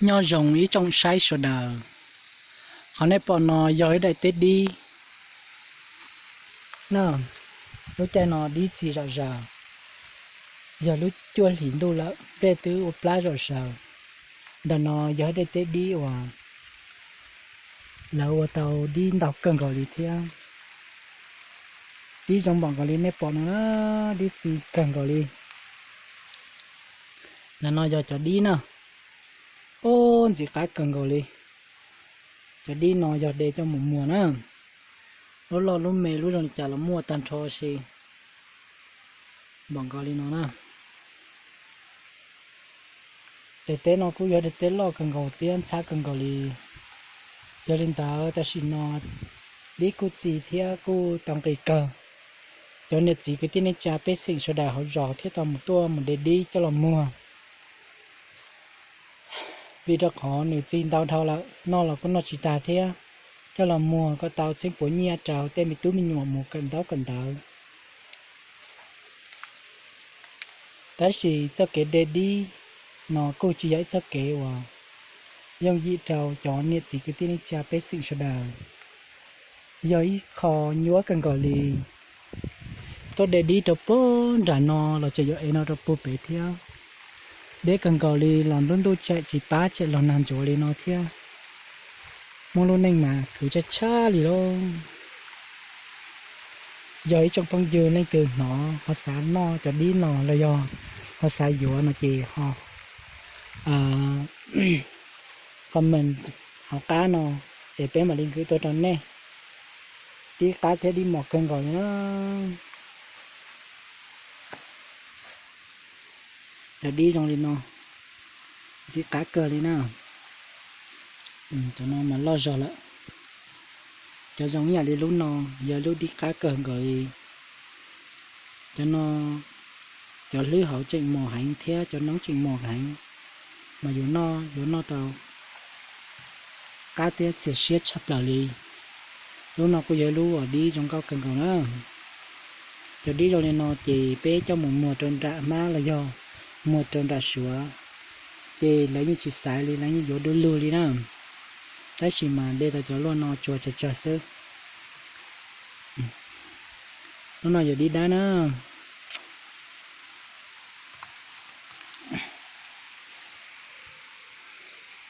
Nyob zoo ib tsoom saib sawv daws, qhov nej pom no yog ib daim teb dib na. Lub caij no dib txi zom zaws, yog lub cuaj hlis ntuj lawm, nplej twb ua plab zom zaws. Ntawm no yog ib daim teb dib uas lawv ua tau dib ntau kawg nkaus li thiab. Dib zoo npaum nkaus li nej pom no na, dib txi kawg nkaus li. Ntawm no yog cov dib na, ub, ntxim qab kawg nkaus li. Cov dib no yog de coj mus muag na, lub loj lub me lub zoo li cas los muaj tag nrho si, npaum nkaus li no na. Daim teb no kuj yog daim teb loj kawg nkaus thiab ntxhab kawg nkaus li. Yog li ntawd tam sim no dib kuj txi thiab kuj tau nqis kawg. Cov niam txiv kwv tij neej tsa pej xeem sawv daws hauv zos thiaj tau mus tuaj mus de dib coj los muag. Vim rau qhov nws txi ntau dhau lawm, noj los kuj noj tsis tag thiab. Coj los muag kom tau txheeb puav nyiaj rau tej me tub me nyuam mus kawm ntaub kawm ntawv. Tab sis txoj kev de dib no kuj tsis yog ib txoj kev uas yooj yim rau cov niam txiv kwv tij neej tsa pej xeem sawv daws. Yog ib qho nyuaj kawg nkaus li. Tuaj de dib rau puag nram no los tseem yuav ev no rau puag pem thiab. Deb kawg nkaus li los nruab ntuj tseem tsis pab tseem los nag ntsuav li no thiab. Muaj lub neej mas khwv tshaj tshaj li lauj. Yog ib tsoom phooj ywg leej twg hnov ho xav noj cov dib no los yog ho xav yuav no ces ho comment hauv qab no es peb mam li nkwv tuaj rau nej. Dib qab thiab dib mos kawg nkaus li na. Cov dib zoo li no, ntxim qab kawg li na. Cov no mas loj zog lawm. Cov zoo ib yam li lub no yog lub dib qab kawg nkaus li. Cov no cov hlwb hauv tseem mos heev thiab cov noob tseem mos heev, mas yuav noj yuav noj tau qab thiab txias siab tshaj plaws li. Lub no kuj yog ib lub uas dib zoo nkauj kawg nkaus na. Cov dib zoo li no ces peb coj mus muag rau nram hmab los yog muag rau nram suav, ces lawv yeej tsis xaiv li, lawv yeej yuav du lug li na. Tab sis mas de tau cov luaj no tsuas tsawg tsawg xwb. Lub no yog dib dawb na.